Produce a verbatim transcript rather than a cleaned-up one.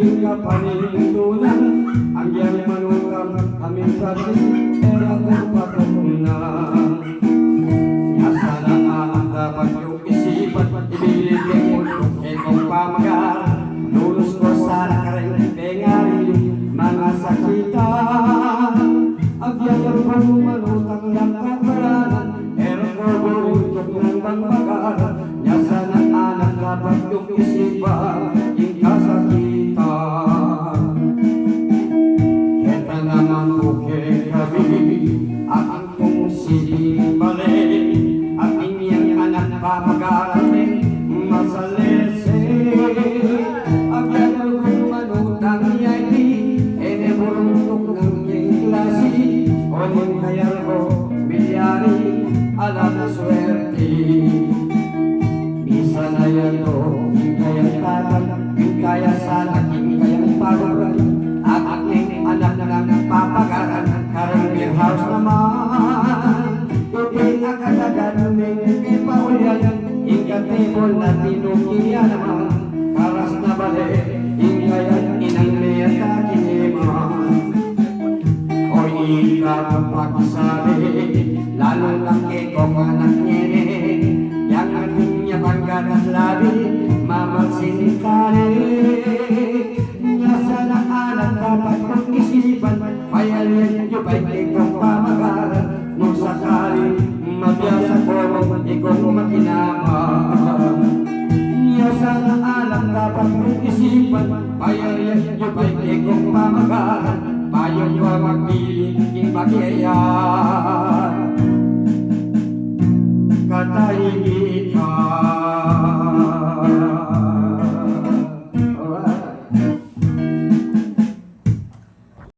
Kapanintunan, agyang manutang kaming sarili, e ra ku patutunan. Nya sana anak dapat yu isipan, ibibie ku kekong pamagaran, malunus ku sana kareng pengari, mangasakitan. Agyang ku manutang lang kaparanan, e ra ku buruntuk nang bang bagaran. Nya sana anak dapat yu isipan ing kasakitan. Keta naman pu kekami, atin kung siping bale, atin yang anak pamagaran masalese. Agyang ku manutang ya iti, e ne buruntuk nang king klasi, o ning kayang ku milyari, ala na swerte. Misan a yatu king kayang tatang, king kaya sana king kayang paguran, at ning anak nang papagaran, kareng beer house naman. Iti a katagan ning pipaulian, ing katebul na tinuki ya naman, karas na bale ing kayang inang meta kiniman. O ika pu pakisabi, lalu na kekong anak ngeni, yang atin ya panggatas labi, mamalsin tale. Nya sana anak dapat yu isipan, payalian yu pa ing kekong pamagaran, nung sakali mabiasa ko mang ikong makinabang. Nya sana anak dapat yu isipan, payalian yu pa ing kekong pamagaran, bayu ka magpili king pakiaya.